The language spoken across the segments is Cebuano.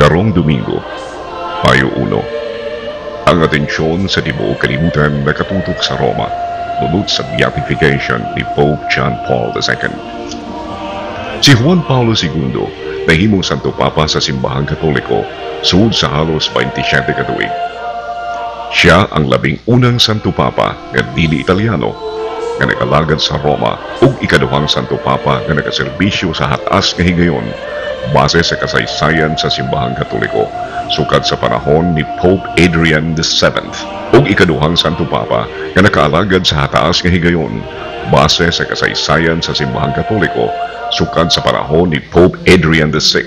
Karong Domingo, Mayo 1, ang atensyon sa tibuok kalibutan nakatutok sa Roma, nunot sa beatification ni Pope John Paul II. Si Juan Paulo II nahimong Santo Papa sa Simbahang Katoliko sud sa halos 27 ka tuig. Siya ang labing unang Santo Papa nga dili Italiano nga nakalagad sa Roma ug ikaduhang Santo Papa nga nakaserbisyo sa hataas nga higayon base sa kasaysayan sa Simbahang Katoliko sukad sa panahon ni Pope Adrian VII ug ikaduhang Santo Papa nga nakaalagad sa hataas nga higayon base sa kasaysayan sa Simbahang Katoliko sukad sa panahon ni Pope Adrian VI,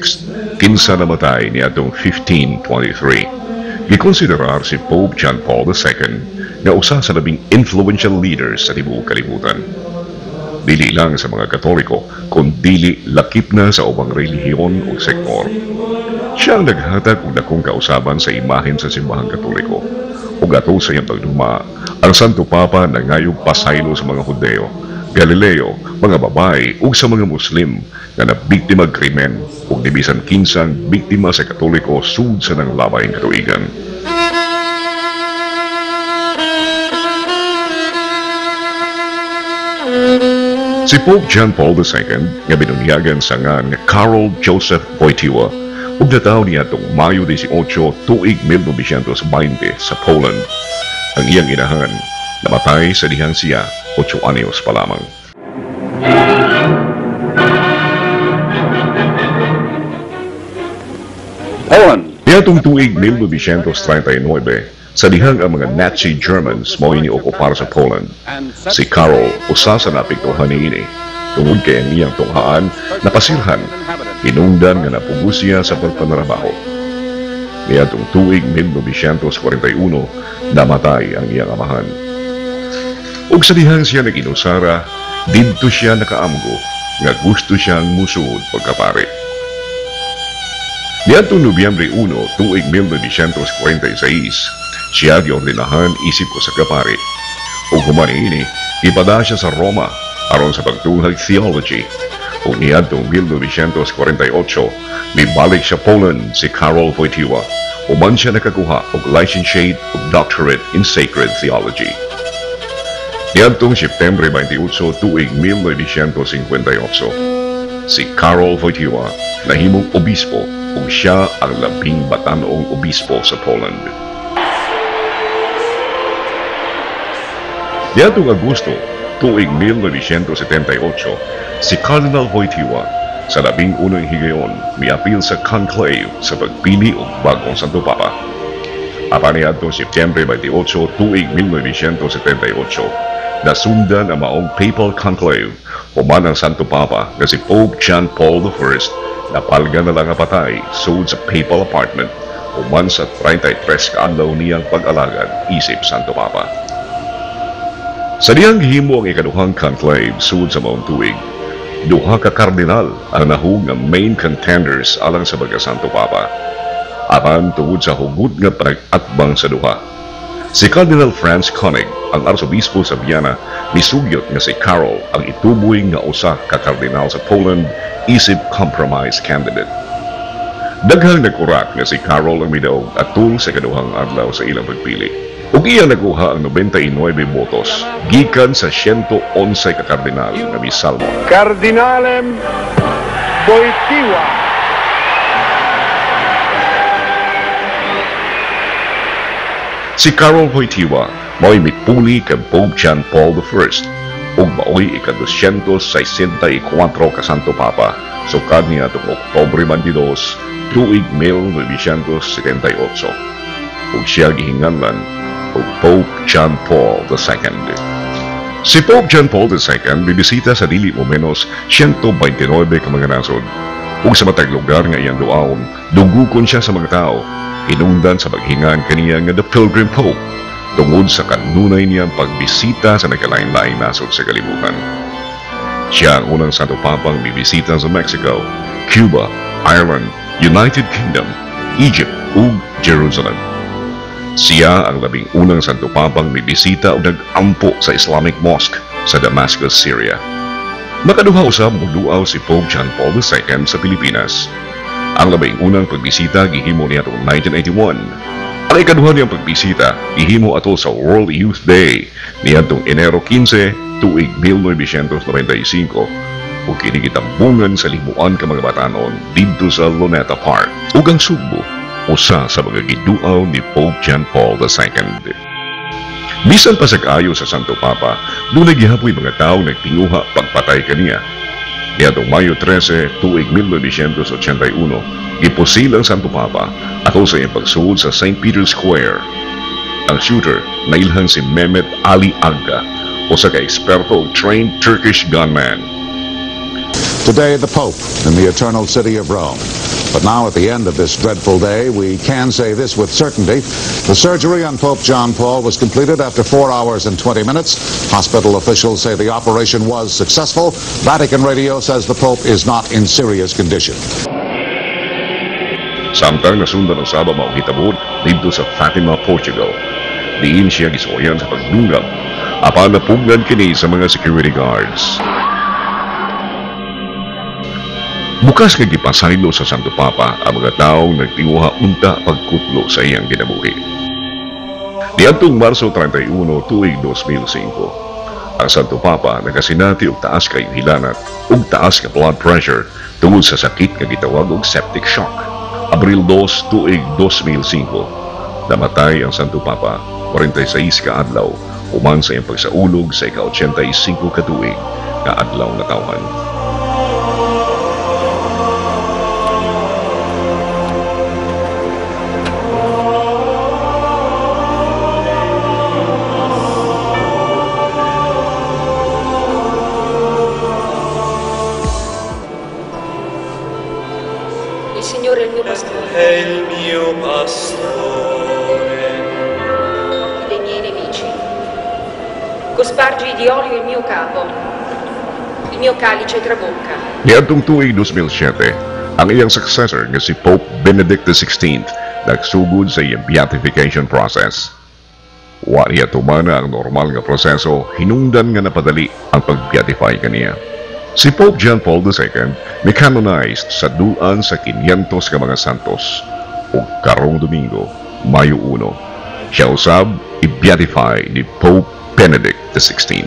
kinsa namatay niadtong 1523. Gikonsiderar si Pope John Paul II nga usa sa labing influential leaders sa tibuok kalibutan. Dili lang sa mga Katoliko, kundili lakip na sa ubang relihiyon o sektor. Siya ang naghatag og dakong kausaban sa imahen sa Simbahang Katoliko. Ug atol sa iyang pagduma, ang Santo Papa nangayog pasaylo sa mga Hudeo, Galileo, mga babae ug sa mga Muslim nga nabiktima krimen ug nibisan kinsang biktima sa Katoliko sud sa nanglabay katuigan. Si Pope John Paul II nga binunyagan sa ngan nga Karol Joseph Wojtyła ug natawo niya atong Mayo 18 tuig 1920 sa Poland. Ang iyang inahan namatay sa dihang siya 8 anyos pa lamang. Poland. Niadtong tuig 1939, sa dihang ang mga Nazi Germans mao ini okupar sa Poland. Si Karol usa sa naapektuhan niini tungod kay ang iyang tunghaan napasirhan, hinungdan nga napugos siya sa pagpanrabaho. Niadtong tuig 1941, namatay ang iyang amahan. Ug sa dihang siya nag-inusara, didto siya nakaamgo nga gusto siyang musuod pagkapari. Niadtong Nobyembre 1, tuig 1946, siya giordinahan isip usa ka pari. Ug human niini, gipada siya sa Roma aron sa pagtunghag theology. Ug niadtong 1948, mibalik sa Poland si Karol Wojtyła. Human siya nakakuha og licentiate ug doctorate in sacred theology. Niadtong Septembre 28, tuig 1958, si Karol Wojtyła nahimong obispo ug siya ang labing batan-ong obispo sa Poland. Niadtong Agosto, tuig 1978, si Cardinal Wojtyła sa labing unang higayon miapil sa conclave sa pagpili og bag-ong Santo Papa. Apan niadtong Septembre 28, tuig 1978, nasundan ang maong papal conclave human ang Santo Papa nga si Pope John Paul I napalga na lang nga patay sud sa papal apartment human sa 33 ka adlaw niyang pag-alagad isip Santo Papa. Sa dihang gihimo ang ikaduhang conclave sud sa maong tuig, duha ka kardinal ang nahug nga main contenders alang sa pagka-Santo Papa. Apan tungod sa hugot nga panag-atbang sa duha, si Cardinal Franz Koenig, ang arsobispo sa Vienna, misugyot nga si Karol ang ituboy nga usa ka kardinal sa Poland isip compromise candidate. Daghang nagkurak nga si Karol ang midaog atol sa ikaduhang adlaw sa ilang pagpili. Ug iya nakuha ang 99 botos gikan sa 111 ka kardinal nga misalmo. Cardinalem Wojtyła. Si Karol Wojtyła mao'y mipuli kay Pope John Paul I ug mao'y ika-264 ka Santo Papa sukad niya atong Oktubre 22, tuig 1978. Ug siya gihinganlan og Pope John Paul II. Si Pope John Paul II bibisita sa dili mo menos 129 ka mga nasod. Ug sa matag lugar nga iyang duaon, dugukon siya sa mga tao, hinungdan sa paghingan kaniya nga The Pilgrim Pope, tungod sa kanunay niyang pagbisita sa nagkalain-laing nasod sa kalibutan. Siya ang unang Santo Papang bibisita sa Mexico, Cuba, Ireland, United Kingdom, Egypt ug Jerusalem. Siya ang labing unang Santo Papang mibisita o nag-ampo sa Islamic Mosque sa Damascus, Syria. Makaduha usab moduaw si Pope John Paul II sa Pilipinas. Ang labing unang pagbisita gihimo niadtong 1981. Ang ikaduha niyang pagbisita gihimo ato sa World Youth Day niadtong Enero 15 tuig 1995 ug kini gitambungan sa libuan ka mga batanon didto sa Luneta Park. Ug ang Sugbo usa sa mga giduaw ni Pope John Paul II. Bisan pa sa kaayo sa Santo Papa, dunay gihapoy mga tawo nagtinguha pagpatay kaniya. Niadtong Mayo 13, tuig 1981, gipusil ang Santo Papa ato sa iyang pagsuod sa St. Peter's Square. Ang shooter nailhan si Mehmet Ali Agca, usa ka eksperto og trained Turkish gunman. Today, the Pope in the eternal city of Rome. But now, at the end of this dreadful day, we can say this with certainty. The surgery on Pope John Paul was completed after 4 hours and 20 minutes. Hospital officials say the operation was successful. Vatican Radio says the Pope is not in serious condition. Samtang nasundan usab ang maong hitabo didto sa Fatima, Portugal. Diin siya gisuwayan sa pagdungab apan napugnan kini sa mga security guards. Bukas nga gipasaylo sa Santo Papa ang mga taong nagtinguha unta pagkutlo sa iyang kinabuhi. Niadtong Marso 31, tuig 2005, ang Santo Papa nagasinati og taas kayong hilanat ug taas nga blood pressure tungod sa sakit nga gitawag og septic shock. Abril 2, tuig 2005, namatay ang Santo Papa 46 ka adlaw human sa iyang pagsaulog sa ika-85 ka tuig nga adlaw nga tawhan. Il Signore è il mio pastore. È il mio pastore. Dei miei nemici. Cospargi di olio il mio capo. Il mio calice trabocca. Niadtong tuig 2007, ang iyang successor nga si Pope Benedict XVI nagsugod sa iyang beatification process. Wa niya tumana ang normal nga proseso, hinungdan nga napadali ang pag-beatify kaniya. Si Pope John Paul II ni-canonized sa duan sa 500 ka mga santos ug karong Domingo, Mayo 1, siya usab i-beatify ni Pope Benedict XVI.